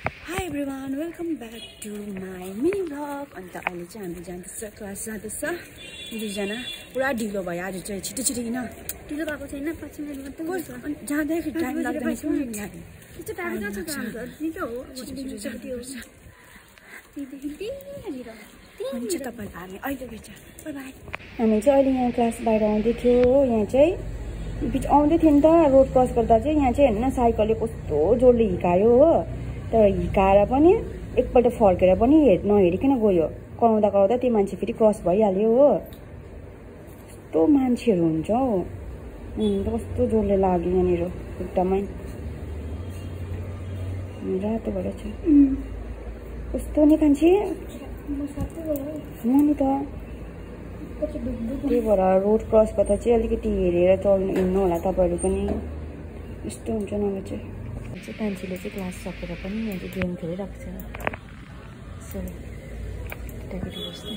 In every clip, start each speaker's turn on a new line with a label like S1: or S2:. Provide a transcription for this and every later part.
S1: Hi everyone, welcome back to my mini vlog. अन्त अहिले चाहिँ हामी जाँदैछ क्लास जाँदैछ दुईजना पुरा ढिलो भयो आज चाहिँ छिटो छिटो किन
S2: ढिलो भएको छैन 5 मिनेट मात्रै
S1: जाँदाखेरि टाइम लाग्दैन छ हामीलाई
S2: त्यस्तो टाढो जान्छ काम ढिलो हो अब दिनसक्ति हो
S1: हुन्छ तपाईहरु हामी अहिले भेट्छ बाइ बाइ हामी चाहिँ अहिले यहाँ क्लास बाहिर आउँदै थियो यहाँ चाहिँ बिच आउँदै थियो नि त रोड क्रस गर्दा चाहिँ यहाँ चाहिँ हैन साइकलले कस्तो जोडले हिकायो हो तर हिकाएर पनि एकपल्ट फर्केर पनि नहेरिकन गयो कराउँदा कराउँदा त्यो मान्छे फेरि क्रस भइहाल्यो हो कस्तो मान्छेहरू हुन्छ हौ कस्तो जोडले लाग्यो यहाँनिर खुट्टामै रातो भएर छ कस्तो नि कान्छे म नि त त्यही भएर रोड क्रस गर्दा चाहिँ अलिकति हेरेर चल्नु हिँड्नु होला तपाईँहरू पनि यस्तो हुन्छ नभए चाहिँ कान्छीले चाहिँ क्लास सकेर पनि यहाँ चाहिँ गेम खेलिरहेको छ केटाकेटी जस्तो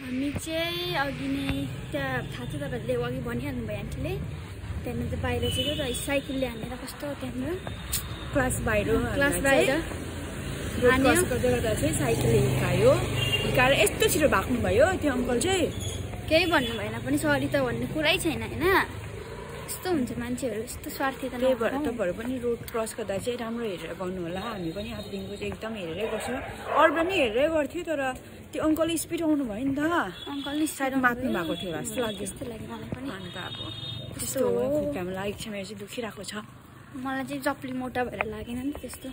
S2: हामी चाहिँ अघि नै त्यहाँ थाहा छ तपाईँहरूले अघि भनिहाल्नु भयो आन्टीले त्यहाँदेखि चाहिँ बाहिर चाहिँ त साइकलले हानेर कस्तो त्यहाँनिर
S1: क्लास बाहिर
S2: हान्यो
S1: गर्दै गर्दा चाहिँ साइकलले हिकायो हिकाएर यस्तो छिटो भाग्नु भयो त्यो अङ्कल चाहिँ
S2: केही भन्नु भएन पनि सरी त भन्ने कुरै छैन होइन यस्तो हुन्छ मान्छेहरू यस्तो स्वार्थी त
S1: त्यही भएर तपाईँहरू पनि रोड क्रस गर्दा चाहिँ राम्रो हेरेर गर्नु होला हामी पनि आजदेखिको चाहिँ एकदम हेरेरै गर्छ अरू पनि हेरेरै गर्थ्यो तर त्यो अङ्कलले स्पिड आउनु भयो नि त
S2: अङ्कल नि
S1: सायद मात्नु भएको थियो जस्तो लाग्यो
S2: जस्तो लाग्यो मलाई पनि
S1: अन्त अब त्यस्तो खुट्टामा लागेको छ मेरो चाहिँ दुखिरहेको छ
S2: मलाई चाहिँ जप्ली मोटा भएर लागेन नि त्यस्तो